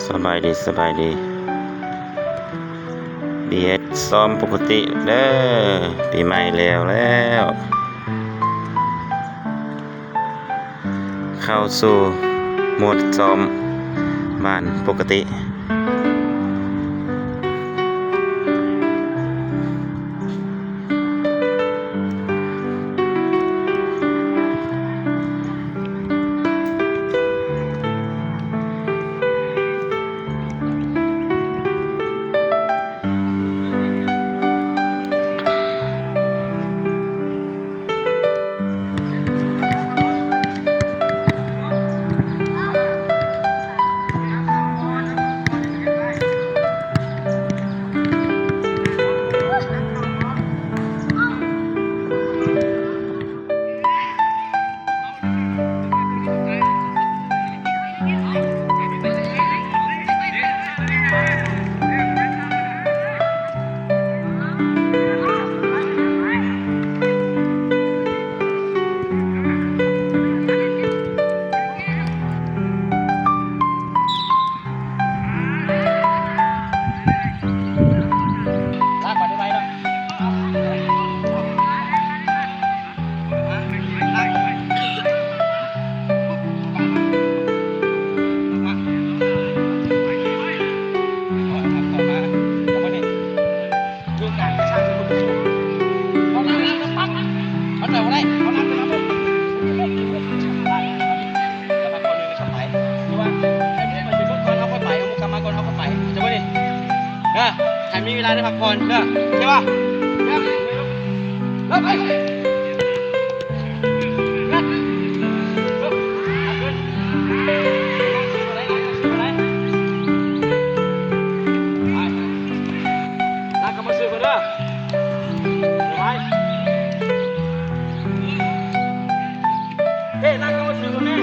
ສະບາຍດີ ສະບາຍດີ ບີເອັດ ຊ້ອມປົກກະຕິເດີ ປີໃໝ່ແລ້ວແລ້ວ ເຂົ້າສູ່ໂໝດຊ້ອມບ້ານປົກກະຕິ. ເອີ ໃຫ້ມີເວລາໄດ້ພັກຜ່ອນເດີ ເຂົ້າໃຈບໍ່? ເດີ ເລີ່ມໄປ ເລີ່ມ ເລີ່ມ ເລີ່ມ ໄປ ລາກກັບມາຊື່ເພິ່ນເດີ ໄປ ເອີ ລາກກັບມາຊື່ເພິ່ນແນ່.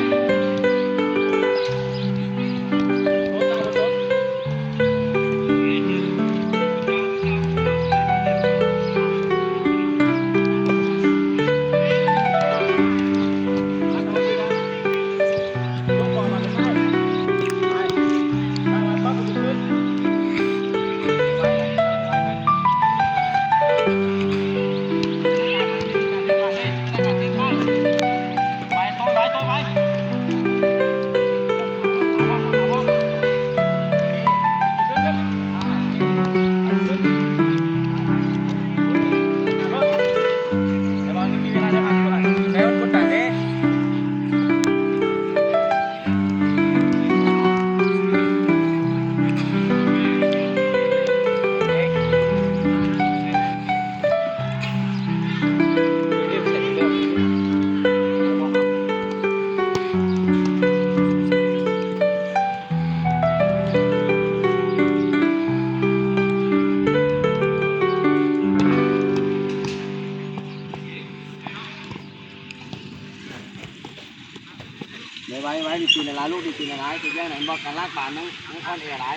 ໄວໆ ໄວໆ ດີຕີນຫຼາຍໆ ລູກ ດີຕີນຫຼາຍໆ ເຮັດຫຍັງນັ້ນ ບອກການລາກບານຍັງ ຍັງອ່ອນແອຫຼາຍ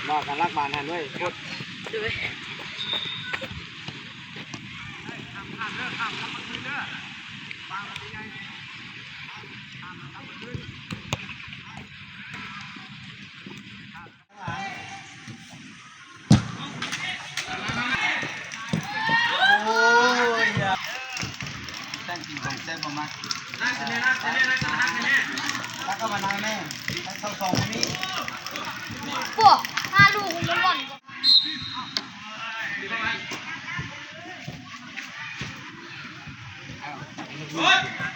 ບອກການລາກບານຫັ້ນເວີຍ ໂຄດ ໂດຍ. ພວກ ພາລູກມັນບ່ອນ.